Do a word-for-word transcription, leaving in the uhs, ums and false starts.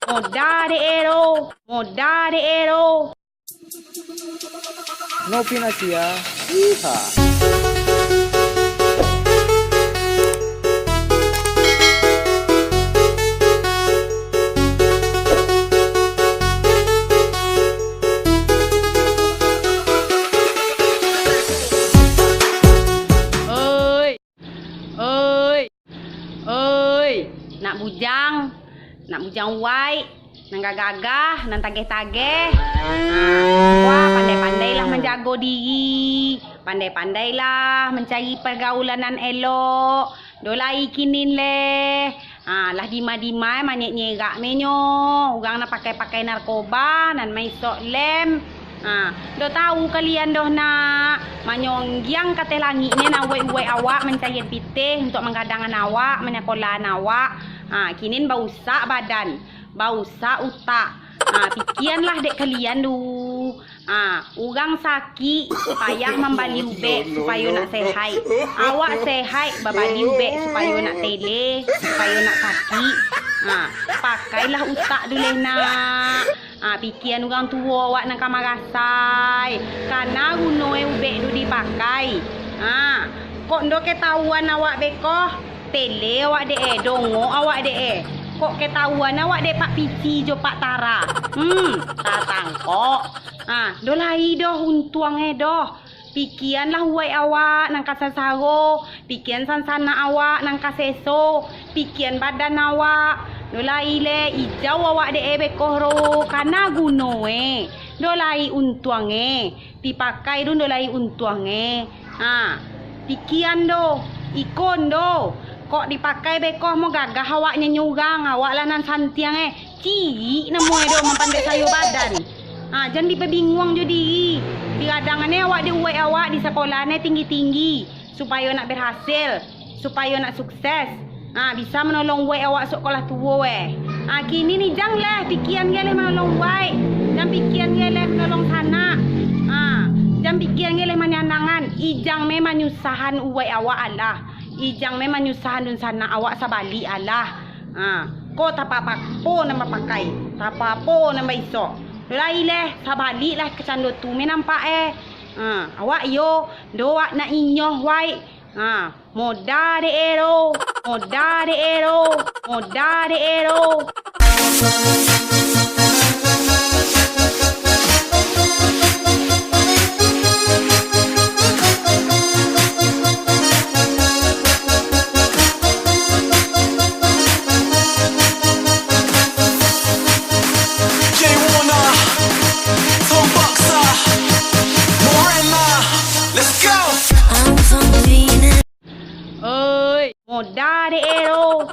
Moda dek e do. Moda dek e do. Novinasia. Iha. Oi. Oi. Oi, nak bujang, nak bujang waik, nan gagah-gagah, nan tageh-tageh. Ha, wah, pandai-pandailah manjago diri, pandai-pandailah mancari pargaulan nan elok. Ndo lai kinin leh. Ha, lah dima-dima manyek-nyerak menyo. Urang nan pakai-pakai narkoba, nan maisok lem. Ha, ndo tahu kalian doh nak, manyonggiang ka ateh langik ne nan uwek-uwek awak mancari pitih untuak manggadangan awak, manyakolaan awak. Ha, kinin bausak badan, bausak utak. Ha, pikianlah dek kalian duh. Ha, urang sakik payah mambali ubek supayo nak sehaik. Awak sehaik babali ubek supayo nak tele, supayo nak sakik. Ha, pakailah utak duleh nak. Ha, pikian urang tuo awak nan ka marasai, kana guno e ubek tu dipakai. Ha, kok ndo ketahuan awak beko, tele awak dek e, dongok awak dek e. Kok ketahuan awak dek Pak Pici jo Pak Tara. Hmm, tatangkok. Ha, ndo lai doh untuang e doh. Pikianlah uwek awak nan ka sasaro, pikian sansanak awak nan ka seso, pikian badan awak. Ndo lai leh, ijau awak dek e beko ro, kana guno e. Ndo lai untuang e, dipakai tu ndo lai untuang e. Ha, pikian do, iko ndo. Kok dipakai beko mo gagah awak nyo urang, awak lah nan santiang e. Cirik namo e do mampandai sayo badan. Ha, jan dipabinguang jo diri. Digadangan e awak dek uwek awak, disakolahan e tinggi-tinggi, supayo nak berhasil, supayo nak sukses. Ha, bisa manolong uwek awak sok ko lah tuo e. Ha, kini ni jan leh pikian ge leh manolong uwek. Jan pikian ge leh manolong sanak. Ha, jan pikian ge leh manyanangan. Ijang me manyusahan uwek awak alah. Ijang me manyusahan dunsanak awak sabalik alah. Ha, ko tapapo nan bapakai, tapapo nan baisok. Ndo lai leh, sabalik lah kecando tu me nampak e. Ha, awak iyo, ndo awak nak inyoh waik. Ha, moda dek e do, moda dek e do, moda dek e do. J Warner, Tom Boxer, Morena, let's go. Oi, moda dek e do.